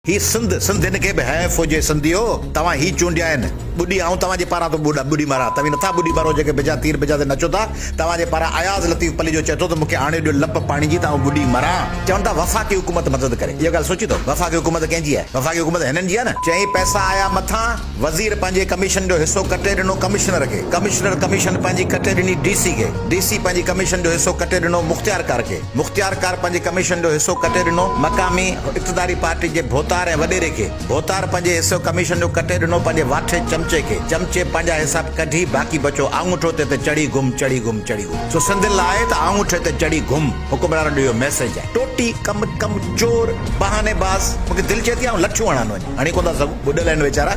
هي سنڌ، سنڌين کي به حيف هجي سنڌيو، توهان هي چونڊيا آهن، ٻڏي آئون توهان جي پاران ٿو ٻڏي مران، توهين نٿا ٻڏي مرو جيڪي بجا تير بجا تي نچو ٿا، توهان جي پاران اياز لطيف پليجو چئي ٿو ته مونکي آڻي ڏيو لپ پاڻي جي ته آئون ٻڏي مران. چون ٿا وفاقي حڪومت مدد ڪري. اها ڳالهه سوچي اٿو؟ وفاقي حڪومت ڪنهن جي آهي؟ وفاقي حڪومت هنن جي آهي نه؟ چيائين پئسا آيا مٿان، وزير پنهنجي ڪميشن جو حصو ڪٽي ڏنو ڪمشنر کي، ڪمشنر ڪميشن پنهنجي ڪٽي ڏني ڊي سي کي، ڊي سي پنهنجي ڪميشن جو حصو ڪٽي ڏنو مختيارڪار کي. مختيارڪار پنهنجي ڪميشن جو حصو ڪٽي ڏنو مقامي اقتداري پارٽي جي ڀوتار ۽ وڏيري کي. ڀوتار پنهنجي حصو ڪميشن جو ڪٽي ڏنو پنهنجي واٺي چمچي کي. چمچي پنهنجا حصا ڪڍي باقي بچو آڱوٺو تي ته چڙهي گم چڙهي گم چڙهي گم. سو سنڌين لاء آهي ته آڱوٺي تي چڙهي گم حڪمرانن جو اهو ميسيج آهي. ٽوٽي ڪم ڪم چور بهاني باز مونکي دل چئي ٿي آئون لٺيون هڻان وڃي هڻي ڪونه ٿا سگهون ٻڏل آهن ويچارا.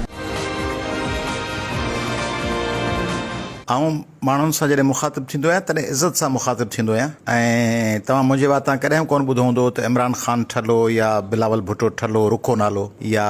آئون ماڻهن سان جڏهن مخاطب ٿيندو آهيان تڏهن عزت سان مخاطب ٿيندو آهيان ۽ توهان منهنجي واتان ڪڏهن به ڪونه ٻڌو هوندو ته عمران خان ٺلهو يا بلاول ڀٽو ٺلهو رکو نالو يا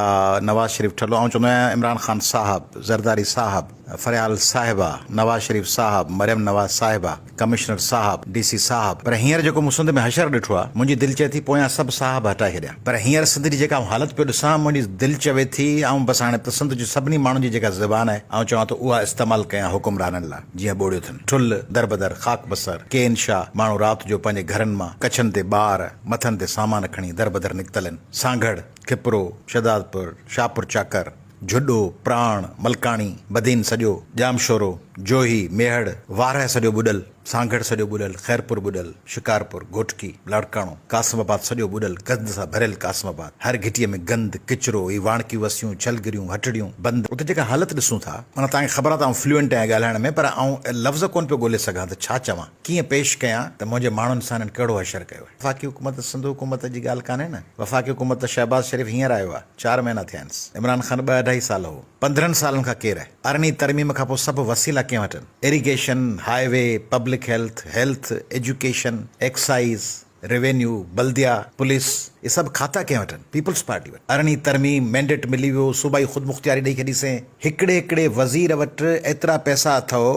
نواز شريف ٺلهو آئون چوندو آهيان عمران خان صاحب، زرداري صاحب، فريال صاحبه، نواز شريف صاحب، مريم نواز صاحبه، ڪمشنر صاحب، ڊي سي صاحب پر هينئر جيڪو مون سنڌ ۾ حشر ڏٺو آهي منهنجي دل چئي ٿي پويان سڀ صاحب هٽائي ڇڏيان پر هينئر سنڌ جي جيڪا آئون حالت پيو ڏسان منهنجي دل چوي ٿي آئون بس هاڻي ته سنڌ جي سڀني ماڻهن جي جيڪا زبان آهي آئون چوان ٿو اها استعمال ڪيان حڪمرانن لاء جيئن ٻوڙيو ٿن ٺل، دربدر، خاڪ بسر، ڪين شاهه ماڻهو رات جو پنهنجي گهرن مان ڪڇن تي ٻار، مٿن تي سامان کڻي دربدر نڪتل آهن. سانگهڙ، کپرو، شهدادپور، شاهپور چاڪر، جهڏو، پراڻ، ملڪاڻي، بدين سڄو، ڄامشورو، جوهي، ميهڙ، وارهه سڄو ٻڏل. سانگهڙ سڄو ٻڏل، خيرپور ٻڏل، شڪارپور، گهوٽڪي، لاڙڪاڻو، قاسم آباد سڄو ٻڏل، گند سان ڀريل قاسم آباد، هر گهٽيء ۾ گند، ڪچرو، هي واڻڪيون وسيون، ڇلگريون، هٽڙيون، بند. اتي جيڪا حالت ڏسون ٿا، معنيٰ توهان کي خبر آهي ته آئون فلوئنٽ آهيان ڳالهائڻ ۾ پر آئون لفظ ڪونه پيو ڳولي سگهان ته ڇا چوان، ڪيئن پيش ڪيان ته منهنجي ماڻهن سان هنن ڪهڙو حشر ڪيو آهي. وفاقي حڪومت سنڌ حڪومت جي ڳالهه ڪانهي نه، وفاقي حڪومت ته شهباز شريف هينئر آيو آهي، چار مهينا ٿيا آهنس، عمران خان ٻه اڍائي سال هو، 15 سالن کان ڪير آهي؟ ارڙهين ترميم کان پوء سڀ وسيلا ڪنهن وٽ آهن؟ Irrigation, highway, public health, health, education, excise, revenue, Baldia, police, اهي سڀ کاتا ڪنهن وٽ آهن؟ پيپلز پارٽي وٽ. ارڙهين ترميم، مينڊيٽ ملي ويو، صوبائي خودمختياري ڏئي ڇڏيسين. هڪڙي هڪڙي وزير وٽ ايترا پئسا اٿئو،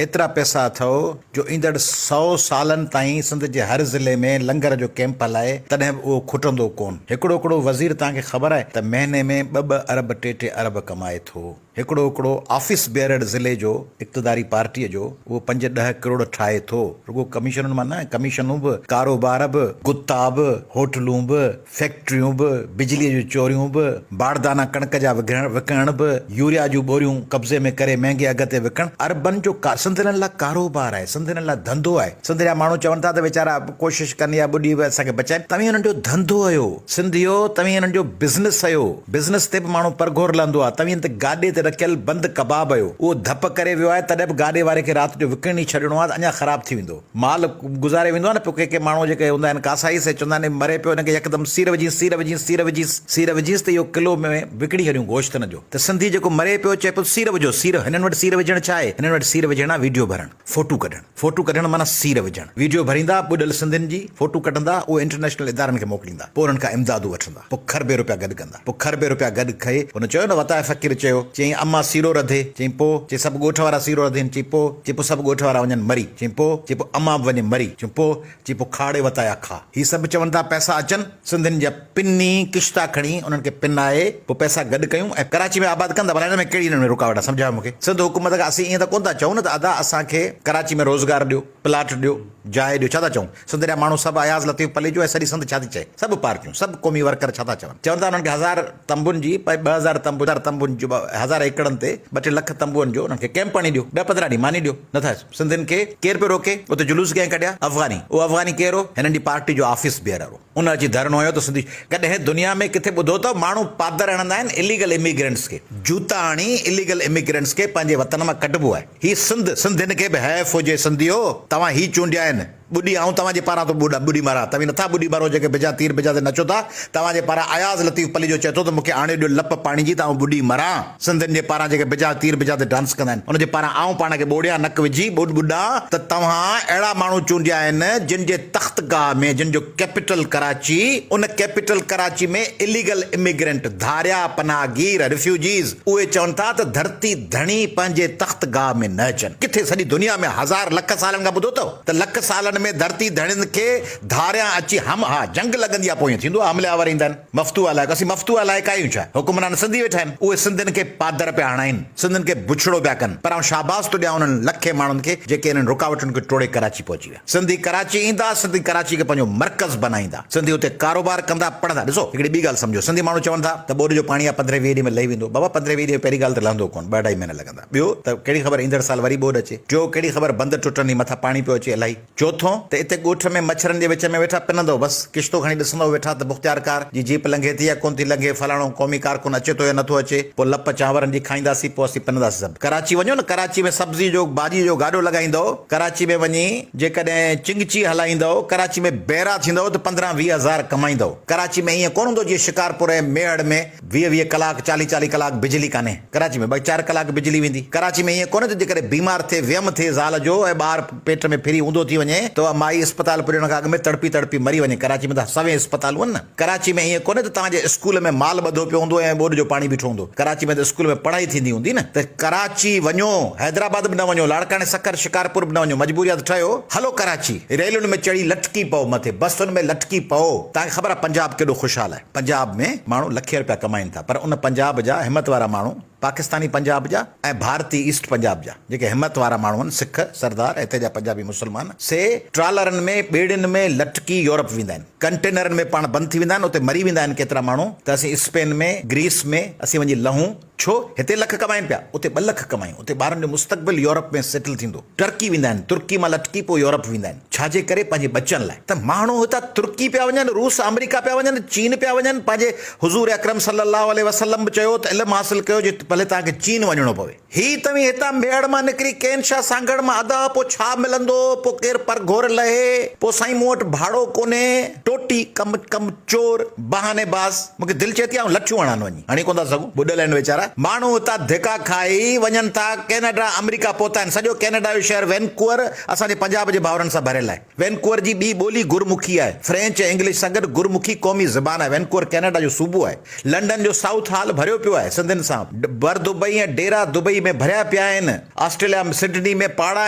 ايترا پئسا اٿئو جو ايندڙ سئو سالن تائين سنڌ جي هر ضلعي ۾ لنگر جو ڪئمپ هلائي تڏهن به اهو کٽندو ڪونه. هڪڙو هڪڙو وزير توهان کي خبر آهي ته مهيني ۾ ٻه ٻه ارب ٽي ٽي ارب ڪمائي ٿو. هڪڙو هڪڙو آفيس بيئرر ضلعي جو اقتداري پارٽيء جو اهو پنج ڏهه ڪروڙ ٺاهي ٿو. رڳو ڪميشنن مان نه، ڪميشنون به، ڪاروبار به، گتا به، هوٽلون به، فيڪٽريون به، بجليء جون چوريون به، باردانا ڪڻڪ جا وڪڻڻ به، يوريا جون ٻوريون قبضي ۾ ڪري مهنگي اگهه تي وڪڻ، اربن جو سنڌين لاء ڪاروبار آهي، سنڌين لاء ڌنڌو آهي. سنڌ جا ماڻهو چون ٿا ته ويچارا ڪوشش ڪن يا ٻڏي به اسان کي بچائين، توهين انهن جو ڌنڌو هيو، سنڌيو توهين انهن جو بزنس هيو، بزنس تي به ماڻهو پرگهور لهندو آهي، توهين ته گاڏي تي رکيل بند ڪباب هيو، اهو ڌپ ڪري ويو آهي، تڏهن به گاڏي واري کي رات جو وڪڻي ڇڏڻو آهي ته اڃا خراب ٿي ويندو. مال گذاري ويندو آهي نه پوء ڪي ڪي ماڻهو جيڪي هوندا آهن ڪاسائي سي چوندا آهن مري پيو هن کي يڪدم سير وجهيس سير وجهيس سير وجهيس سير وجهيس ته اهو ڪلو ۾ وڪڻي ڇڏيون گوشت هن جو ته سنڌي جيڪو مري پيو چئي پيو سير وجهو سير هنن وٽ سير وجهڻ ڇا آهي هنن وٽ سير وجهڻ آهي ويڊيو ڀرڻ فوٽو ڪڍڻ فوٽو ڪڍڻ معنيٰ سير وجهڻ ويڊيو ڀريندا ٻڏل سنڌين جي فوٽو ڪڍندا اهو انٽرنيشنل ادارن کي موڪليندا پوء انهن کان امدادون وٺندا پوء کربين روپيا گڏ ڪندا. پوء کربين روپيا گڏ کئي. هن چيو نه وتاء فقير چيو. چيائين اما سيرو رڌي. چيائين پوء؟ چيائين سڀ ڳوٺ وارا سيرو رڌين. چيائين پوء؟ چيائين پوء سڀ ڳوٺ وارا وڃن مري. چيائين پوء؟ چيائين پوء اما به وڃي مري. چيائين پوء؟ چيائين پوء کاڙي وتايا کا. هي سڀ چون ٿا پئسا اچن، سنڌين جا پني ڪشتا کڻي انهن کي پنائي پوء پئسا گڏ ڪيون ۽ ڪراچي ۾ آباد ڪن ته ڀلا هن ۾ ڪهڙي هنن ۾ رڪاوٽ آهي سمجهايو مون کي. سنڌ حڪومت کان اسين ائين ته ڪونه ٿا چئون نه ته ادا اسان کي ڪراچي ۾ روزگار ڏيو، پلاٽ ڏيو، جاء ڏيو، ڇا ٿا چئون؟ سنڌ جا ماڻهو سڀ اياز لطيف پليجو ۽ سڄي سنڌ ڇا ٿي چئي؟ سڀ پارٽيون، سڀ قومي ورڪر ڇا ٿا چون؟ چون ٿا انهن کي هزار تنبن جي 2000 تنبو هزار تنبن جو هزار ايڪڙن تي ٻه ٽي لک تنبوئن جو انهن کي ڪئمپ هڻي ڏيو، ڏهه 15 ڏينهن ماني ڏيو. نه ٿا سنڌين کي ڪير پيو روڪي؟ اتي جلوس ڪنهن ڪڍيا؟ افغاني. اهو افغاني ڪير هو؟ هنن جي پارٽي جو آفيس بيئرر هو. ان اچي ڌرڻو هنيو ته سنڌي ڪڏهن دنيا ۾ ڪٿي ٻڌو اٿو ماڻهو پادر هڻندا آهن اليگل اميگرنٽس کي جوتا هڻي اليگل اميگرنٽس کي پنهنجي وطن مان ڪڍبو آهي. هي سنڌ، سنڌين کي به حيف هجي سنڌيو توهان هي چونڊيا آهن. ٻڏي آئون توهان جي پاران ٿو ٻڏي مران توهين نٿا ٻڏي مرو جيڪي بجا تير بجا تي نچو ٿا توهان جي پاران اياز لطيف پليجو چئي ٿو ته مونکي آڻي ڏيو لپ پاڻي جي ته آئون ٻڏي مران سنڌين جي پاران جيڪي بجا تير بجا تي ڊانس ڪندا آهن ان جي پاران آئون پاڻ کي ٻوڙيان نڪ وجهي ٻڏ ٻڏان ته توهان اهڙا ماڻهو چونڊيا آهن جن جي تخت گاهه ۾ جن جو ڪيپيٽل ڪراچي ان ڪيپيٽل ڪراچي ۾ اليگل اميگرنٽ ڌاريا پناهگير رفيوجيز اهي چون ٿا ته ڌرتي ڌڻي پنهنجي تخت گاهه ۾ نه اچن ڪٿي سڄي دنيا ۾ هزار لک سالن کان ٻڌو اٿو ته لک سالن. علائقن ۾ ڌرتي ڌڻين کي ڌاريان اچي هم ها جنگ لڳندي آ پوء ائين ٿيندو آ حملي آور ايندا آهن مفتوح علائقو اسين مفتوح علائقا آهيون ڇا حڪمران سنڌي ويٺا آهن اهي سنڌين کي پادر پيا هڻائين سنڌين کي بڇڙو پيا ڪن پر آئون شاباس ٿو ڏيان انهن لکين ماڻهن کي جيڪي انهن رڪاوٽن کي ٽوڙي ڪراچي پهچي ويا سنڌي ڪراچي ايندا سنڌي ڪراچي کي پنهنجو مرڪز بنائيندا سنڌي اتي ڪاروبار ڪندا پڙهندا ڏسو هڪڙي ٻي ڳالهه سمجهو سنڌي ماڻهو چون ٿا ته ٻوڏ جو پاڻي آ پندرهين ويهين ڏينهن ۾ لهي ويندو بابا پندرهين ويهين ڏينهن ۾ پهرين ڳالهه ته لهندو ڪونه ٻه اڍائي مهينا لڳندا ٻيو ته ڪهڙي خبر ايندڙ سال وري ٻوڏ اچي ٽيو ڪهڙي خبر بند ٽٽن هي مٿان پاڻي پيو اچي الائي چوٿون ته اتي ڳوٺ ۾ مڇرن جي وچ ۾ ويٺا پنندؤ بس ڪشتو کڻي ڏسندؤ ويٺا ته مختيارڪار جي جيپ لنگهي ٿي يا ڪونه ٿي لنگهي، فلاڻو قومي ڪارڪن اچي ٿو يا نٿو اچي، پوء لپ چانورن جي کائينداسين پوء اسين پننداسين سڀ. ڪراچي وڃو نه ڪراچي ۾ سبزي جو ڀاڄي جو گاڏو لڳائيندؤ، ڪراچي ۾ وڃي جيڪڏهن چنگچي هلائيندؤ، ڪراچي ۾ بيرا ٿيندؤ ته 15 20 هزار ڪمائيندؤ. ڪراچي ۾ ائين ڪونه هوندو جيئن شڪارپور ۽ ميهڙ ۾ 20 20 ڪلاڪ 40 40 ڪلاڪ بجلي ڪانهي. ڪراچي ۾ ٻه چار ڪلاڪ بجلي ويندي. ڪراچي ۾ ائين ڪونه ته جيڪڏهن بيمار ٿئي ويم ٿئي زال جو ۽ ٻار پيٽ ۾ ڦري اونڌو ٿي وڃي ته اها مائي اسپتال پڄڻ کان اڳ ۾ تڙپي تڙپي مري وڃي. ڪراچي ۾ ته سوين اسپتالون آهن نه. ڪراچي ۾ ائين ڪونهي ته توهان جي اسڪول ۾ مال ٻڌو پيو هوندو ۽ ٻوڏ جو پاڻي بيٺو هوندو. ڪراچي ۾ ته اسڪول ۾ پڙهائي ٿيندي هوندي نه. ته ڪراچي وڃو، حيدرآباد به نه وڃو، لاڙڪاڻي، سکر، شڪارپور به نه وڃو، مجبوري آهي ته ٺهيو، هلو ڪراچي. ريلن ۾ چڙهي لٽڪي پئو مٿي، بسن ۾ لٽڪي پئو. توهان کي خبر آهي پنجاب ڪيڏو خوشحال آهي. پنجاب ۾ ماڻهو لکين رپيا ڪمائين ٿا پر ان پنجاب جا همت وارا ماڻهو، پاڪستاني پنجاب جا ۽ ڀارتي ايسٽ پنجاب جا جيڪي همت وارا ماڻهو آهن، سک سردار ۽ هتي جا پنجابي مسلمان، سي ٽرالرن ۾ ٻيڙين ۾ لٽڪي يورپ ويندا آهن. ڪنٽينرن ۾ پاڻ بند ٿي ويندا آهن، اتي مري ويندا آهن ڪيترا ماڻهو ته اسين اسپين ۾، گريس ۾ اسين وڃي لهون، ڇو؟ هتي لک ڪمائين پيا، اتي ٻه لک ڪمايون، اتي ٻارن جو مستقبل يورپ ۾ سيٽل ٿيندو. ٽرڪي ويندا آهن، ترڪي مان لٽڪي پوء يورپ ويندا آهن. ڇا جي ڪري؟ پنهنجي ٻچن لاء. ته ماڻهو هتان ترڪي پيا وڃن، روس آمريڪا پيا وڃن، چين پيا وڃن، پنهنجي حضور اڪرم صلي الله عليه وسلم به چيو ته علم حاصل ڪيو جي ڀلي توهان کي چين وڃڻو پوي. هي توهين هتان ميهڙ مان نڪري ڪين شاهه سانگهڙ مان ادا پوء ڇا ملندو، پوء ڪير پرگهور لهي، پوء سائين مون وٽ ڀاڙو ڪونهي، ٽوٽي ڪم ڪم چور، بهاني باز، مون کي دل چئي ٿي آئون لٺيون هڻان وڃي، هڻي ڪونه ٿا سگهون، ٻڏل آهن ويچارا، ماڻهو هتان ڌڪا کائي وڃن ٿا ڪينيڊا آمريڪا پهتا آهن، سڄو ڪينيڊا جو شهر وينڪوئر اسان جي پنجاب جي ڀائرن سان ڀريل آهي. وينڪوئر جي ٻي ٻولي گرمکي آهي. فرينچ ۽ انگلش سان گڏ گرمکي قومي زبان آهي. وينڪوئر ڪينيڊا جو صوبو آهي. لنڊن جو سائوٿ هال ڀريو پيو آهي سنڌين سان. بر دبئي ۽ ڊيرا دبئي ۾ ڀريا پيا آهن. آسٽريليا ۾ سڊني ۾ پاڙا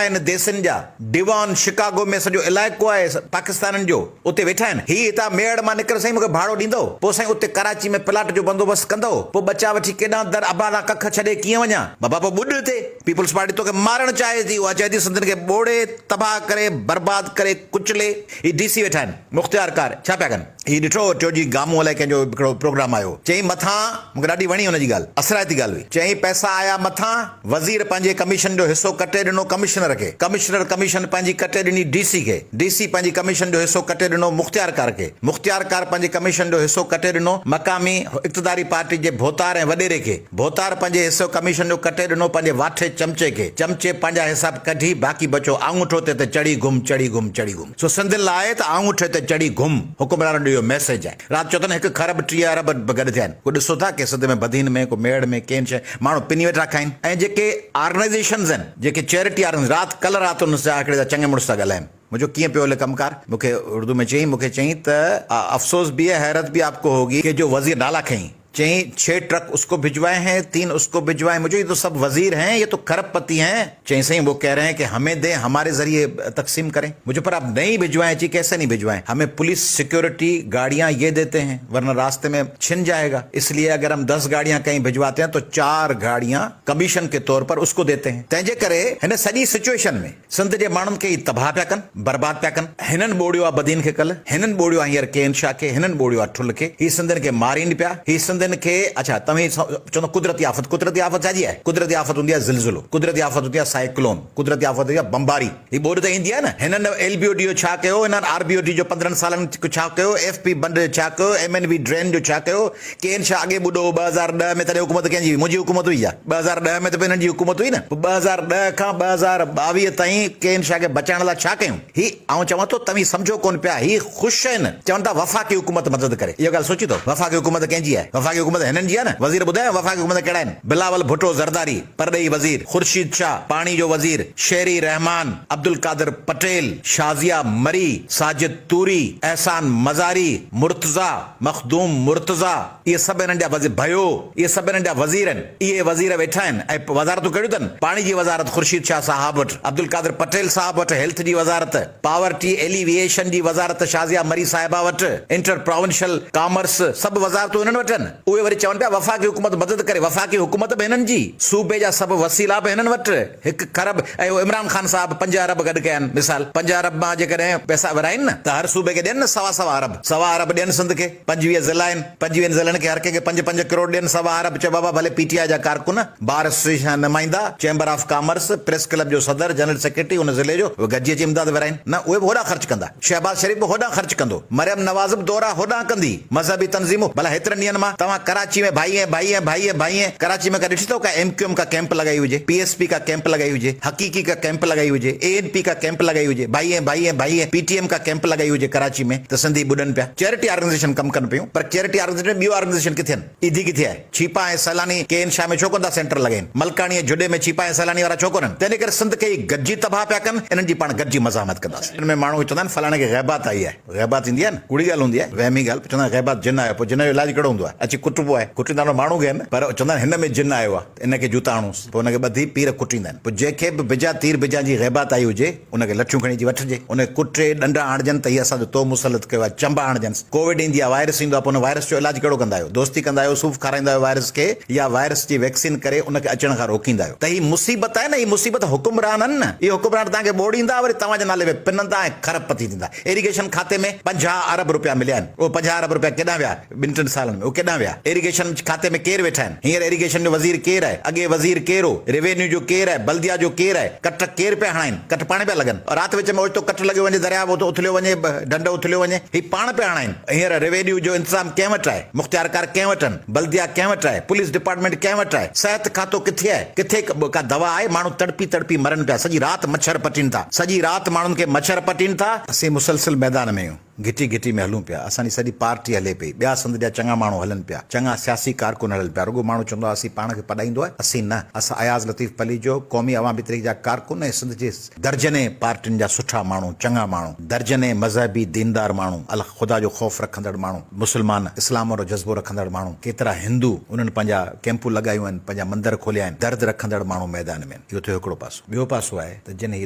آهن ديسين جا. ڊيوان، شڪاگو ۾ سڄو علائقو آهي پاڪستانين جو. اتي ويٺا آهن. هي هتان ميهڙ مان نڪر سائين مون کي ڀاڙو ڏيندؤ؟ پوء سائين اتي ڪراچي ۾ پلاٽ جو بندوبست ڪندؤ؟ پوء ٻچا وٺي ڪيڏانهن در ابا ڏانهن ڪک ڇڏي ڪيئن وڃان؟ بابا پوء ٻڏ هتي. پيپلز پارٽي توکي مارڻ چاهي ٿي، اها چاهي ٿي سنڌين کي ٻوڙي، تباهه ڪري، برباد ڪري، ڪچلي. هي ڊي سي ويٺا آهن، مختيار ڪار ڇا پيا ڪن؟ هي ڏٺو هو ٽيو جي گامون الائي ڪنهن جو هڪڙو پروگرام آيو هو، چيائين مٿان، مون کي ڏاڍي وڻي هن جي ڳالهه، اثرائتي ڳالهه هئي، چيائين پئسا آيا مٿان، وزير پنهنجي ڪميشن جو حصو ڪٽي ڏنو ڪمشنر کي، ڪمشنر ڪميشن پنهنجي ڪٽي ڏني ڊي سي کي، ڊي سي پنهنجي ڪميشن جو حصو ڪٽي ڏنو مختيار ڪار کي، مختيار ڪار پنهنجي ڪميشن جو حصو ڪٽي ڏنو مقامي اقتداري پارٽي جي ڀوتار ۽ وڏيري کي، ڀوتار پنهنجي حصو ڪميشن جو ڪٽي ڏنو پنهنجي واٺي چمچي کي، چمچي پنهنجا حساب ڪڍي باقي بچو آڱوٺو تي ته چڙهي گم چڙهي گم چڙهي گم. سو سنڌين لاء آهي ته آڱوٺي تي چڙهي گم حڪمرانن جو اهو ميسيج آهي. رات چئو ٿا نه هڪ کرب 30 ارب به گڏ ٿيا آهن. ڪو ڏسو ٿا ڪي سنڌ ۾ بدين ۾ ڪو ميهڙ ۾ ڪين شيء ماڻهو پني ويٺا کائين ۽ جيڪي آرگنائيزيشنز آهن جيڪي چيرٽي آرگنائيزيشن رات ڪلهه رات ان سان هڪڙي سان چڱي مڙس سان ڳالهايم منهنجو ڪيئن پيو هلي ڪم ڪار مون کي اردو ۾ چيائين مون کي چيائين ته افسوس به هي حيرت به آپ ڪو هوگي ڪي جو وزير نالا کنئي چيائين، ڇهه ٽرڪ اس ڪو ڀجوائي هين، تين اس ڪو ڀجوائي هين، مجهي يي تو سب وزير هين، يي تو کرب پتي هين. چيائين، سائين وو ڪهه رهي هين ڪي همين دين، هماري ذريعي تقسيم ڪرين. مجهي پر آپ نهين ڀجوائين، چيائين، ڪيسي نهين ڀجوائين، همين پوليس سيڪيورٽي گاڙيان يي ديتي هين، ورنه راستي مين ڇن جائي گا، اس ليي اگر هم دس گاڙيان ڪهين ڀجواتي هين تو چار گاڙيان ڪميشن ڪي طور پر اس ڪو ديتي هين. تنهن جي ڪري هن سڄي سچوئيشن ۾. سنڌ جي ماڻهن کي هي تباهه پيا ڪن، برباد پيا ڪن. هنن ٻوڙيو آ بدين کي ڪلهه، هنن ٻوڙيو آ هينئر ڪي اين شاهه کي، هنن ٻوڙيو آ ٺل کي. هي سنڌين کي مارين پيا، هي سنڌين کي، اڇا توهين چوندو قدرتي آفت، قدرتي آفت ڇا جي آهي؟ قدرتي آفت هوندي آهي زلزلو، قدرتي آفت هوندي آهي سائيڪلون، قدرتي آفت هوندي آهي بمباري. هي ٻوڏ ته ايندي آهي نه. هنن ايل بي او ڊي جو ڇا ڪيو، هنن آر بي او ڊي جو 15 سالن ڇا ڪيو، ايف پي بنڊ جو ڇا ڪيو، ايم اين وي ڊرين جو ڇا ڪيو، ڪي اين شاهه اڳي ٻڏو هو 2010 ۾ تڏهن حڪومت ڪنهن جي هئي؟ منهنجي حڪومت هئي ڇا؟ 2010 ۾ ته به انهن جي حڪومت هئي نه. پوء 2010 کان 2022 تائين ڪي اين شاهه کي بچائڻ لاء ڇا ڪيون؟ هي آئون چوان ٿو توهين سمجهو ڪونه پيا هي خوش آهن چون ٿا وفاقي حڪومت مدد ڪري. اها ڳالهه سوچي اٿو؟ وفاقي حڪومت ڪنهن جي آهي؟ وفاقي. وفاقي حڪومت هنن جي آهي نه؟ وزير ٻڌايو وفاقي حڪومت ڪهڙا آهن؟ بلاول ڀٽو زرداري، پرڏيهي وزير، خورشيد شاهه، پاڻي جو وزير، شيري رحمان، عبدالقادر پٽيل، شازيه مري، ساجد طوري، احسان مزاري، مرتضيٰ، مخدوم مرتضيٰ، اهي سڀ هنن جا وزير، ڀيو، اهي سڀ هنن جا وزير آهن. اهي وزير ويٺا آهن ۽ وزارتون ڪهڙيون اٿن؟ پاڻي جي وزارت خورشيد شاهه صاحب وٽ، عبدالقادر پٽيل صاحب وٽ هيلٿ جي وزارت، پاورٽي ايليويئيشن جي وزارت شازيه مري صاحبه وٽ، انٽر پراونشل ڪامرس، سڀ وزارتون هنن وٽ آهن. اهي وري چون پيا وفاقي حڪومت مدد ڪري، وفاقي حڪومت به هنن جي، صوبي جا سڀ وسيلا به هنن وٽ، هڪ کرب ۽ اهو عمران خان صاحب پنج ارب گڏ ڪيا آهن، مثال پنج ارب مان جيڪڏهن پئسا ورهائين نه ته هر صوبي کي ڏين نه سوا سوا ارب، سوا ارب ڏين سنڌ کي، 25 ضلعا آهن، پنجويهن ضلعن کي هر ڪنهن کي پنج پنج ڪروڙ ڏين سوا ارب چئو بابا ڀلي پي ٽي آء جا ڪارڪن، بار ايسوسيئيشن جا نمائندا، chamber of commerce, press club جو صدر، جنرل سيڪريٽري ان ضلعي جو اهي گڏجي اچي امداد ورهائين نه اهي به هوڏانهن خرچ ڪندا، شهباز شريف به هوڏانهن خرچ ڪندو، مريم نواز به دورا هوڏانهن ڪندي، مذهبي تنظيمون ڀلا هيترن ڏينهن مان توهان ڪراچي ۾ ڀائي ۽ ڀائي ۽ ڀائي ۽ ڀائي ۽ ڪراچي ۾ ڪا ڏٺي اٿو ڪا ايم ڪيو ايم ڪا ڪئمپ لڳائي هجي، پي ايس پي ڪا ڪئمپ لڳائي هجي، حقيقي ڪا ڪئمپ لڳائي هجي، اي اين پي ڪا ڪئمپ لڳائي هجي، ڀائي ۽ ڀائي ۽ ڀائي ۽ پي ٽي ايم ڪا ڪئمپ لڳائي هجي ڪراچي ۾ ته سنڌي ٻڏن پيا. چيرٽي آرگنائيزيشن ڪم ڪن پيون پر چيرٽي آرگنائيزيشن ۾ ٻيون آرگنائيزيشن ڪٿي آهن؟ ايڌي ڪٿي آهي؟ ڇيپا ۽ سيلاني ڪي اين شاهه ۾ ڇو ڪونه ٿا سينٽر لڳائين؟ ملڪاڻي ۽ جهڏي ۾ ڇيپا ۽ سيلاني وارا ڇو ڪونهن؟ تنهن ڪري سنڌ کي هي گڏجي تباهه پيا ڪن، انهن جي پاڻ گڏجي مزاحمت ڪنداسين. ان ۾ ماڻهو چوندا آهن فلاڻي کي غيبات آئي آهي. غيبات ايندي آهي نه، ڪوڙي ڳالهه هوندي آهي، وهمي ڳالهه، پوء چوندا آهن غيبات جن آيو، پوء جن جو علاج ڪهڙو هوندو آهي؟ اچي ڪٽبو آهي، ڪٽيندا آهن ماڻهو کي نه، پر چوندا آهن هن ۾ جن آيو آهي ته ان کي جوتا هڻونس، پوء ان کي ٻڌي پير ڪٽيندا آهن، پوء جنهن کي به بجا تير بجا جي غيبات آئي هجي، ان کي لٺيون کڻي اچي وٺجي، ان کي ڪٽي ڏنڊا هڻجن ته هي اسان تي تو مسلط ڪيو آهي، چنبا هڻجنس، ڪووڊ ايندي آهي، وائرس ايندو آهي، پوء ان وائرس جو علاج ڪهڙو ڪندا آهيو؟ دوستي ڪندا آهيو، صوف کارائيندا آهيو وائرس کي يا وائرس جي ويڪسين ڪري ان کي اچڻ کان روڪيندا آهيو؟ ته هي مصيبت آهي نه، هي مصيبت حڪمرانن نه، اهي حڪمران توهان کي ٻوڙيندا وري توهان جي نالي ۾ پنندا ۽ کرب پتي ٿيندا. ايريگيشن کاتي ۾ 50 ارب رپيا مليا آهن، اهي 50 ارب رپيا ڪيڏانهن ويا؟ ٻن ٽن سالن ۾ اهي ڪيڏانهن ويا؟ ايريگيشن کاتي ۾ ڪير ويٺا آهن؟ هينئر ايريگيشن جو وزير ڪير آهي؟ اڳي وزير ڪير هو؟ ريونيو جو ڪير آهي؟ بلديا جو ڪير آهي؟ ڪٽ ڪير پيا هڻائين؟ ڪٽ پاڻ پيا لڳن. رات وچ ۾ اوچتو ڪٽ لڳيو وڃي، درياء اٿليو وڃي، ڍنڍ اٿليو وڃي، هي پاڻ پيا هڻائين. هينئر ريونيو جو انتظام ڪنهن وٽ آهي؟ مختيارڪار ڪنهن وٽ آهن؟ بلديا ڪنهن وٽ آهي؟ پوليس ڊپارٽمينٽ ڪنهن وٽ آهي؟ صحت کاتو ڪٿي آهي؟ ڪٿي ڪا دوا آهي؟ ماڻهو تڙپي تڙپي مرن پيا، سڄي رات مڇر پٽين ٿا، سڄي رات ماڻهن کي مڇر پٽين ٿا. اسين مسلسل ميدان ۾ آهيون، گهٽي گهٽي ۾ هلون پيا، اسان جي سڄي پارٽي هلي پئي، ٻيا سنڌ جا چڱا ماڻهو هلن پيا، چڱا سياسي ڪارڪن هلن پيا، رڳو ماڻهو چوندو آهي اسين پاڻ کي پڏائيندو آهي، اسين نه، اسان اياز لطيف پليجو، قومي عوامي تحريڪ جا ڪارڪن ۽ سنڌ جي درجنين پارٽين جا سٺا ماڻهو، چڱا ماڻهو، درجنين مذهبي ديندار ماڻهو، الخ خدا جو خوف رکندڙ ماڻهو، مسلمان، اسلام وارو جذبو رکندڙ ماڻهو، ڪيترا هندو، انهن پنهنجا ڪئمپون لڳايون آهن، پنهنجا مندر کوليا آهن، درد رکندڙ ماڻهو ميدان ۾ آهن. اهو ٿيو هڪڙو پاسو. ٻيو پاسو آهي ته جن هي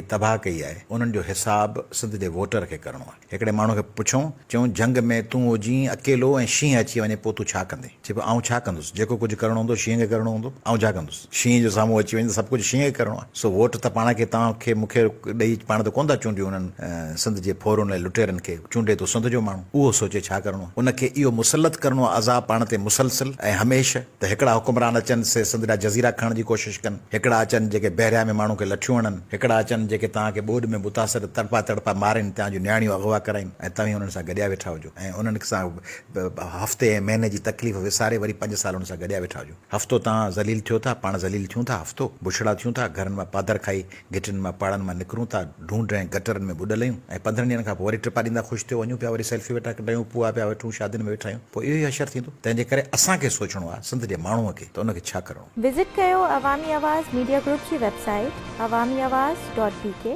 تباهه ڪئي آهي، انهن جو حساب سنڌ جي ووٽر کي ڪرڻو آهي. هڪڙي ماڻهو کي پڇيون، چيون جهنگ ۾ تون هجين اڪيلو ۽ شينهن اچي وڃي پوء تون ڇا ڪندين؟ چئي پيو آئون ڇا ڪندس، جيڪو ڪجهه ڪرڻو هوندو شينهن کي ڪرڻو هوندو، آئون ڇا ڪندس؟ شينهن جو سامهون اچي وڃي ته سڀ ڪجهه شينهن کي ڪرڻو آهي، سو ووٽ ته پاڻ کي توهان کي مون کي ڏئي پاڻ ته ڪونه ٿا چونڊيون انهن سنڌ جي ڦورن ۽ لٽيرن کي چونڊي ٿو سنڌ جو ماڻهو اهو سوچي ڇا ڪرڻو آهي؟ ان کي اهو مسلط ڪرڻو آهي عذاب پاڻ تي مسلسل ۽ هميشه ته هڪڙا حڪمران اچن سي سنڌ جا جزيرا کڻڻ جي ڪوشش ڪن، هڪڙا اچن جيڪي بحريا ۾ ماڻهو کي لٺيون هڻن، هڪڙا اچن جيڪي توهان کي ٻوڏ ۾ متاثر تڙپا تڙپا مارين توهان جون نياڻيون اغوا ڪرائين ۽ توهين انهن سان گڏيا ويٺا هجو ۽ انهن سان هفتي ۽ مهيني جي تڪليف وساري وري پنج سال انهن سان گڏيا ويٺا هجو. هفتو تان ذليل ٿيو ٿا، پاڻ ذليل ٿيون ٿا، هفتو بڇڙا ٿيون ٿا، گهرن مان پادر کائي گهٽين مان پاڙن مان نڪرون ٿا، ڍونڍ ۽ گٽرن ۾ ٻڏل آهيون ۽ 15 ڏينهن کان پوء وري ٽپا ڏيندا خوش ٿيو وڃون پيا وري سيلفي ويٺا ڪڍايون پوئا پيا وٺون شادين ۾ ويٺا آهيون پوء اهو ئي حشر ٿيندو تنهن جي ڪري اسان کي سوچڻو آهي سنڌ جي ماڻهوء کي ته ان کي ڇا ڪرڻو آهي. وزٽ ڪيو عوامي آواز ميڊيا گروپ جي website Awami Awaz dot B K.